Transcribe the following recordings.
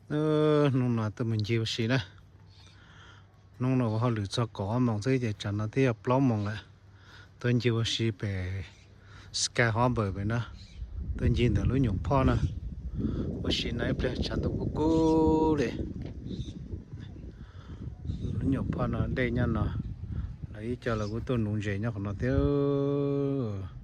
Hnub no tuaj mus ncig ua si na. Hnub no ua hauj lwm txog kaum ob moos xwb ces tsam no twb yog plaub moos lawm. Tuaj ncig ua si pem Sky Harbor pem no, tuaj ncig ntawm lub nyuam phoj no ua si no ib pliag tshav ntuj kub kub li. Lub nyuam phoj no dej nyob no, lawv ib co lawv kuj tuaj nuv ntses nyob qhov no thiab.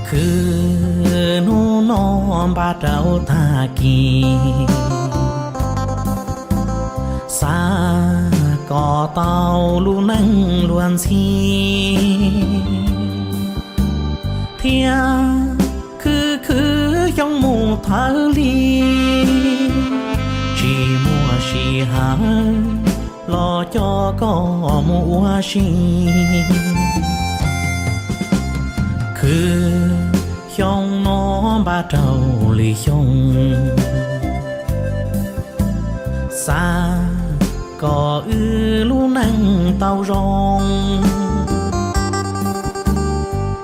Khwv hnub no npaj rau tag kis, xav kom tau lub neej luag ntxhi, thiab khwv khwv xyoo mus thawj li, tsis muaj sij hawm los coj koj mus ua si. Khwv xyoo no npaj rau lwm xyoo, xav kom wb lub neej tau zoo,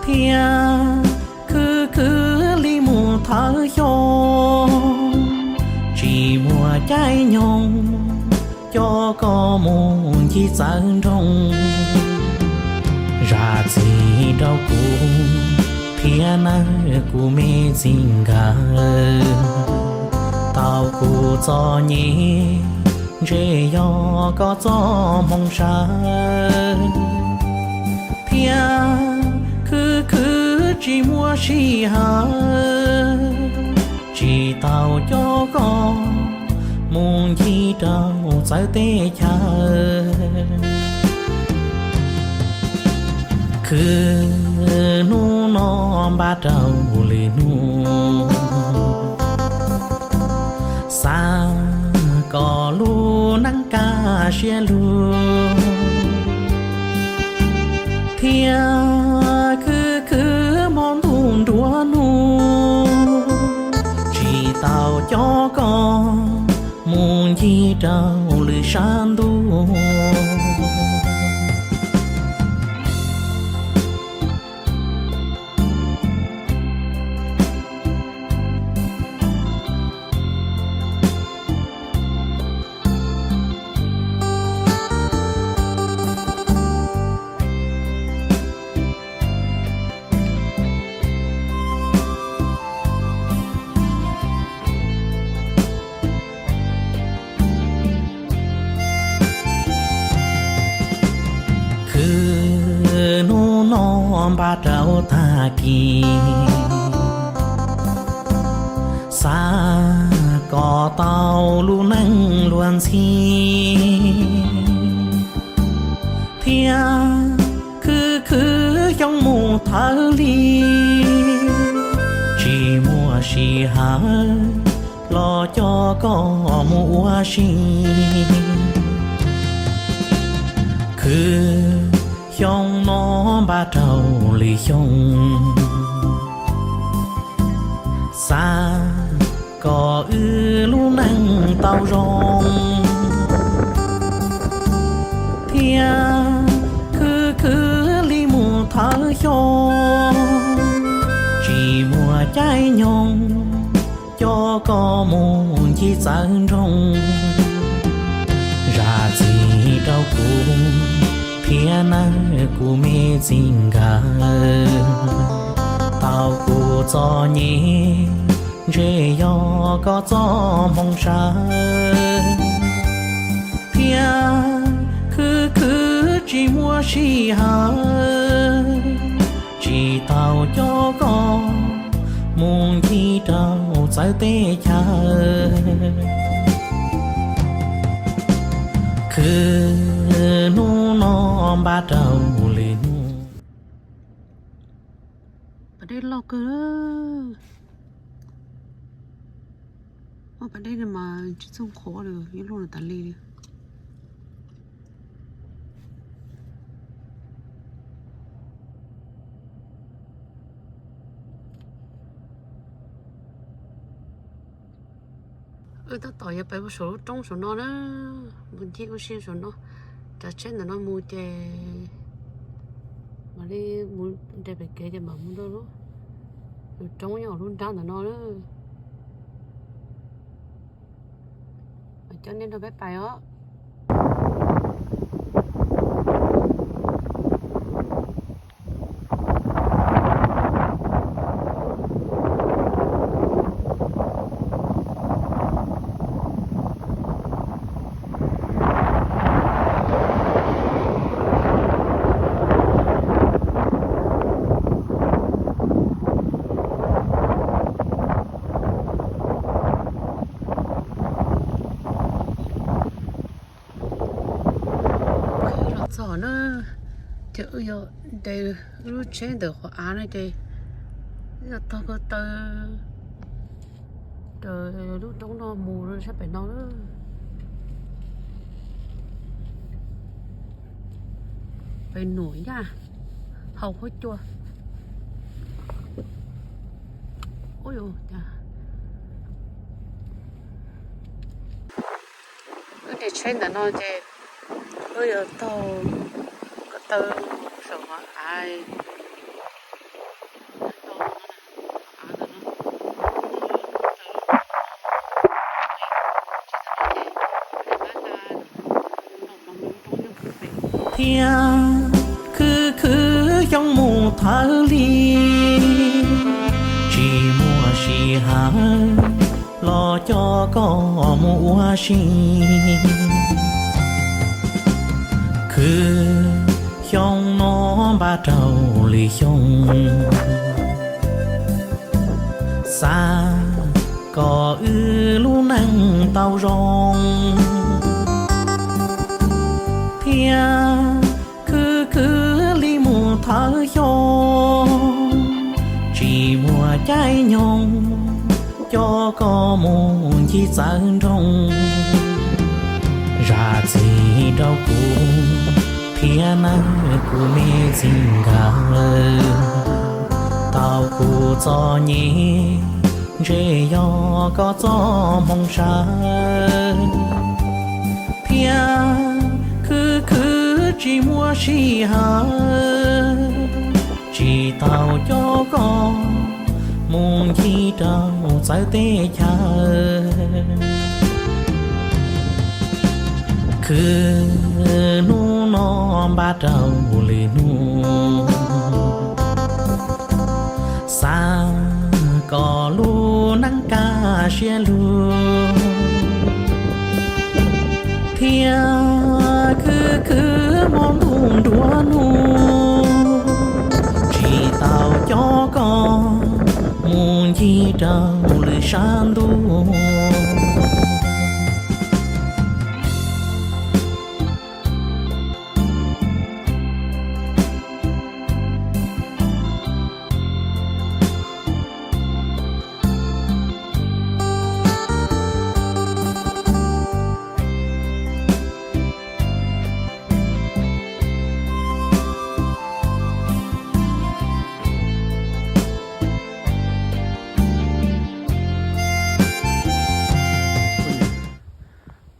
thiab khwv khwv li mus thawj xyoo, tsis muaj caij nyoog coj koj mus ncig txawv nroog. Zam txim rau kuv thiab nawb kuv me txiv nkawd, tau kuv txom nyem ntshe yog koj txoj hmoo sawv, thiab khwv khwv tsis muaj sij hawm, tsis tau coj koj mus ncig rau txawv teb chaws. Khwv hnub no npaj rau lwm hnub, xav kom lub neej kaj siab lug, thiab khwv khwv hmo ntuj nruab hnub, tsis tau coj koj mus ncig rau lwm sab ntuj. Khwv hnub no npaj rau tag kis, xav kom tau lub neej luag ntxhi, thiab khwv khwv xyoo mus thawj li, tsis muaj sij hawm los coj koj mus ua si. Khwv xyoo no npaj rau lwm xyoo, xav kom wb lub neej tau zoo, thiab khwv khwv li mus thawj xyoo, tsis muaj caij nyoog coj koj mus ncig txawv nroog. Zam txim rau kuv thiab nawb kuv me txiv nkawd, tau kuv txom nyem ntshe yog koj txoj hmoo sawv, thiab khwv khwv tsis muaj sij hawm, tsis tau coj koj mus ncig rau txawv teb chaws. Khwv hnub no npaj rau lwm hnub. Pas dej loj kawg. Pas dej no mas tsis txog qhuav li, ib lub no tas li li. Wb tab tom yuav pem mus saum lub roob saum no na, mus ncig ua si saum no. Cov tsheb ntawm no mus ces mam li mus nres pem kev ces mam mus rau lub roob nyob lub nrab ntawm no na. Coj nej nrog peb pais os. Los txog na, ces wb yuav nres wb lub tsheb ntawm qhov av no ces yog tog ko taw raws lub roob no mus sab pem no lawm. Pem nuam yaj haus huab cua. Ub, wb nres tsheb ntawm no ces wb yuav taug ko taw saum qhov av. Thiab khwv khwv xyoo mus thawj li, tsis muaj sij hawm los coj koj mus ua si. Khwv xyoo no npaj rau lwm xyoo, xav kom wb lub neej tau zoo. Thiab khwv khwv li mus thawj xyoo, tsis muaj caij nyoog coj koj mus ncig txawv nroog. Zam txim rau kuv thiab nawb kuv me txiv nkawd, tau kuv txom nyem ntshe yog koj txoj hmoo sawv. Thiab khwv khwv tsis muaj sij hawm, tsis tau coj koj mus ncig rau txawv teb chaws. Khwv hnub no npaj rau lwm hnub, xav kom lub neej kaj siab lug. Thiab khwv khwv hmo ntuj nruab hnub, tsis tau coj koj mus ncig rau lwm sab ntuj.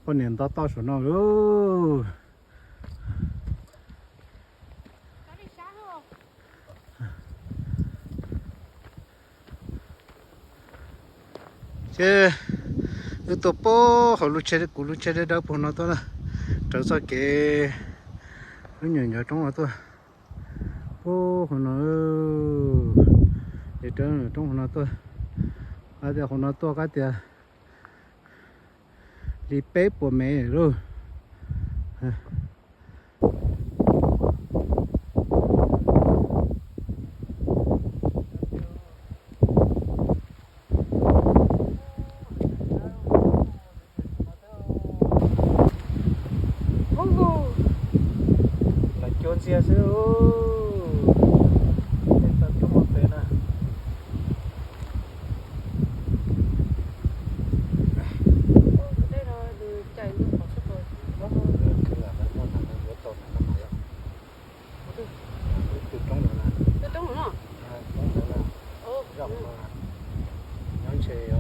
Poj niam nto toj saum no lauj. Ces wb tuaj pab hauv lub tsheb, kuv lub tsheb dawb dawb puag no tuaj na, raws txoj kev lub nyuam nyuam roob no tuaj. Puag hauv no, es raws roob hauv no tuaj, qab tias hauv no tuaj qab tias li peb puas mev lauj.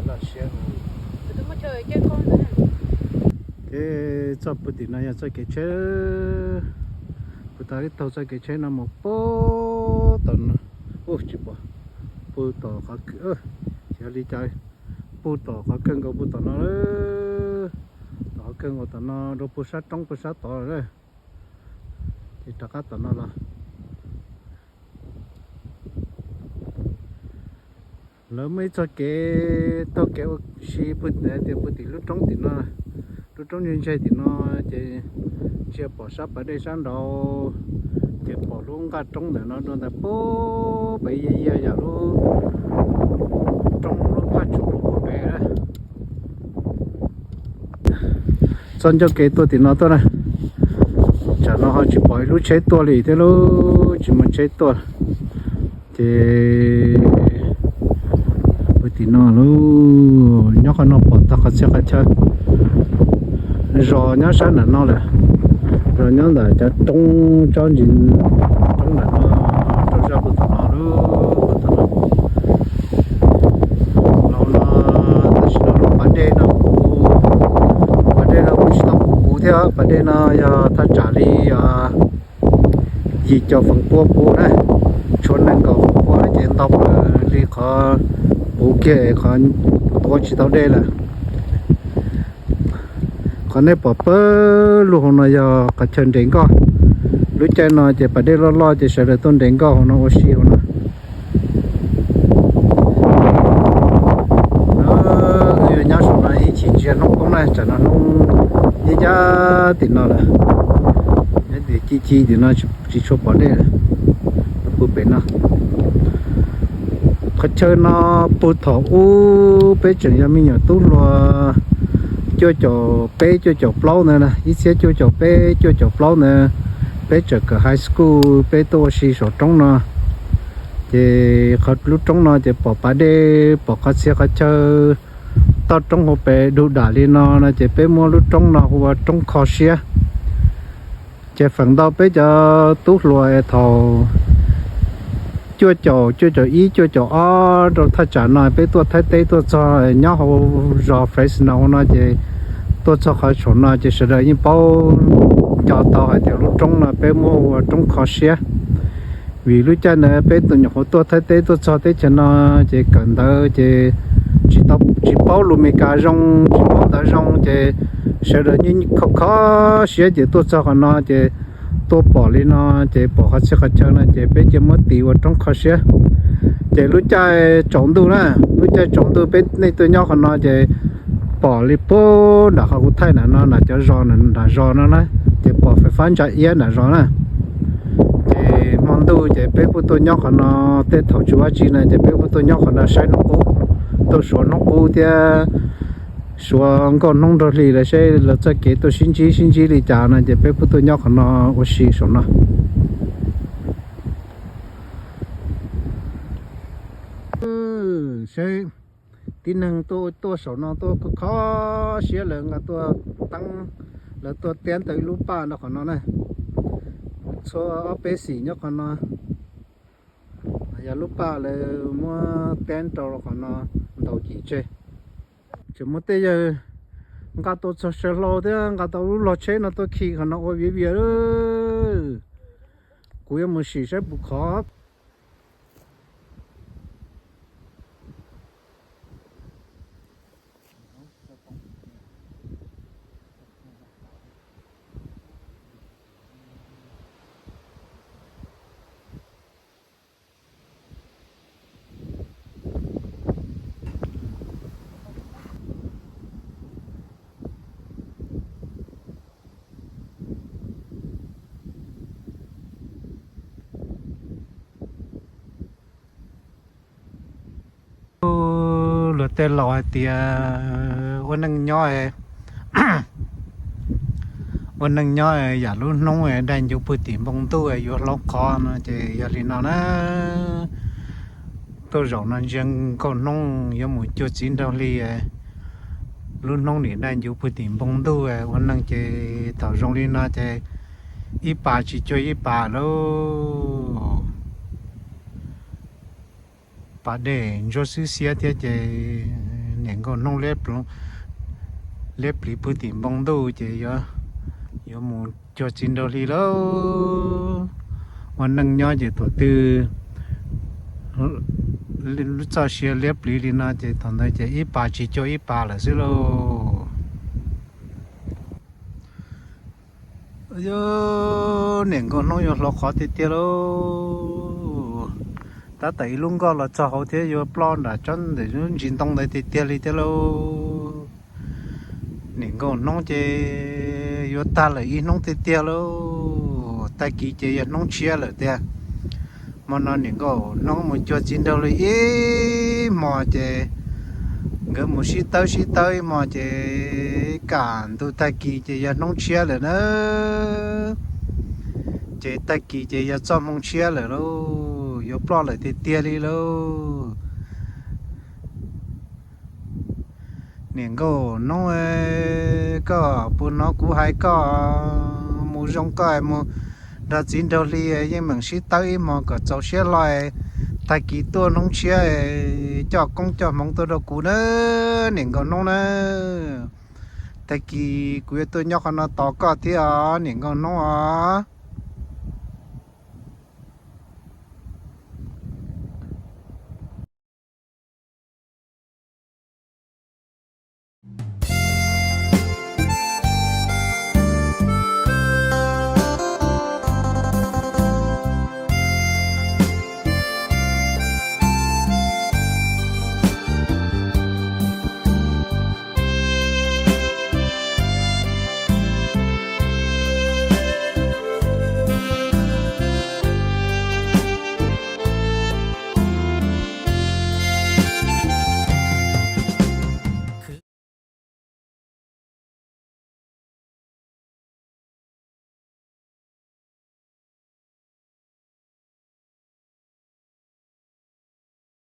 Loj siab. Ces txoj pw tim no yog txoj kev tsheb, kuv taug ib taug txoj kev tsheb no mus puag tom no, ub tsis pom, puag tom qhov, yog li cas, puag tom qhov kawg nkaus puag tom no, tom qhov kawg nkaus tom no rau puag sab roob puag sab tod lawm, ces rov qab tom no los. Lawv muaj ib txoj kev taug kev ua si pw tias pw tim lub roob tim no, lub roob ntse ntse tim no, ces ntsia pom sab pas dej sab nraud, ces pom lub nqaj roob ntawm no dua ntawd puag pem, yog yog lub roob lub phaj tsum puag pem. Txoj ncauj kev tuaj tim no tuaj na, tsam no ho tsis pom ib lub tsheb tuaj li thiab, lub tsis muaj tsheb tuaj. Ces pw tim no lauj, nyob qhov no pom tag qhov txhia qhov chaw. Zos nyob sab nram no lawm, zos nyob ntawm cov roob tsob ntsis, roob ntawm no rau zaj pw tom no lauj, tom no. Los no tam sim no lub pas dej no, pas dej no kuv tsis tau kuv kuv thiab, pas dej no yog thaj tsam li yim caum feem pua puv na, tshuav nees nkaum feem pua ces ntau plaws li qhov puv kiag qhov tuav tsis tau dej lawm. Qhov nej pom pawg lug hauv no yog qhov chaw nres nkoj. Lub caij no ces pas dej loj loj ces sawv daws tuaj nres nkoj hauv no ua si hauv no. Wb yuav nyob saum no ib chim ntsia hnub poob na, tsam no hnub ncab ncab tim no lawm, nyob tim ci ci tim no tsis tshua pom dej lawm. Pw pem no. Qhov chaw no puag thaum ub peb tseem yog me nyuam tub hluas cuaj caum peb cuaj caum plaub ntawd, ib txhiab cuaj caum peb cuaj caum plaub ntawd, peb tseem kawm high school peb tuaj ua si saum roob no. Ces qhov lub roob no ces pom pas dej, pom qhov txhia qhov chaw toj roob hauv pes dug dam li no no ces peb muab lub roob no hu ua Roob Kho Siab. Ces feem ntau peb cov tub hluas thaum cuaj caum, cuaj caum ib, cuaj caum ob rau thaj tsam no peb tuaj Thaib teb tuaj txog nyob hauv zos Fresno no ces tuaj txog qhov saum no ces sawv daws yeej paub nco tau hais tias lub roob no peb muab hu ua Roob Kho Siab. Vim lub caij ntawd peb tus nyuam qhuav tuaj Thaib teb tuaj txog teb chaws no ces kawm ntawv ces tsis tau, tsis paub lus Meskas zoo, tsis paub ntawv zoo ces sawv daws yeej kho kho siab ces tuaj txog qhov no ces tuaj pom li no ces pom qhov txhia qhov chaw no ces peb cia muab tis ua Roob Kho Siab. Ces lub caij tsaus ntuj na, lub caij tsaus ntuj peb nej tuaj nyob qhov no ces pom li puag nram qhov kuv thaij nram no, nram cov zos, nram zos no na, ces pom fais fab ntsa iab nram zos na. Ces hmo ntuj ces peb kuj tuaj nyob qhov no, tej thaum tsis ua dab tsi na ces peb kuj tuaj nyob qhov no saib hnub qub, tuaj suav hnub qub thiab suav nkauj hnub nraug hli lawv seb lawv txoj kev tuaj sib ntsib sib ntsib li cas no ces peb kuj tuaj nyob qhov no ua si saum no. Seb tib neeg tuaj, tuaj saum no tuaj kho kho siab, lawv nqa tuaj teeb, lawv tuaj tiab tau ib lub paj rau qhov no na. Txhua ob peb xim nyob qhov no, yog lub paj lawv muab tiab rau qhov no ntaus cim tseg. Tseem muaj tej yawg nqa tau txog saw hlau thiab nqa tau lub log tsheb no tuaj khi qhov no ua viav vias. Kuv yuav mus sim saib puas khov. Luag tej laus hais tias ua neej nyob, ua neej nyob yam lub hnub daig ncuv pw tim npoo ntuj yuav hloov qhov no ces yog li no na. Tuaj zaum no ntsia nkauj hnub yuav mus cuag txiv nraug hli, lub hnub nim daig ncuv pw tim npoo ntuj ua neej ces thaum zoo li no ces ib pas tsis cuag ib pas lauj. Pas dej ntsuab xwb xiab thiab ces Niam nkauj hnub liab pliv pw tim npoo ntuj ces yuav mus cuag txiv nraug hli lauj. Ua neej nyob ces thaum twg lub txoj sia liab pliv li no ces thaum ntawd ces ib pas tsis cuag ib pas lawm xwb lauj. Yog niam nkauj hnub yuav hloov qhov tiag tiag lauj. Tab tom ib lub nkoj los txog hauv thiab yuav ploj nram tsob ntawm lub ntsis ntoo ntawd tiag tiag li thiab lauj. Niam nkauj hnub ces yuav tag lawm ib hnub tiag tiag lauj. Tag kis ces yog hnub tshiab lawm tiag. Hmo no niam nkauj hnub mus cuag txiv nraug hli ib hmos ces nkawd mus sib tawb sib tawb ib hmos ces kam ntu tag kis ces yog hnub tshiab lawm na. Ces tag kis ces yog txoj hmoo tshiab lawm lauj, yuav ploj lawm tiag tiag li lauj. Niam nkauj hnub, koj puas hnov kuv hais koj? Mus zoo koj mus nrog txiv nraug hli yeej meem sib tawb ib hmos kom txaus siab hlo, tag kis tuaj hnub tshiab coj koob coj hmoov tuaj rau kuv na, niam nkauj hnub na. Tag kis kuv yuav tuaj nyob qhov no tos koj thiab os niam nkauj hnub os.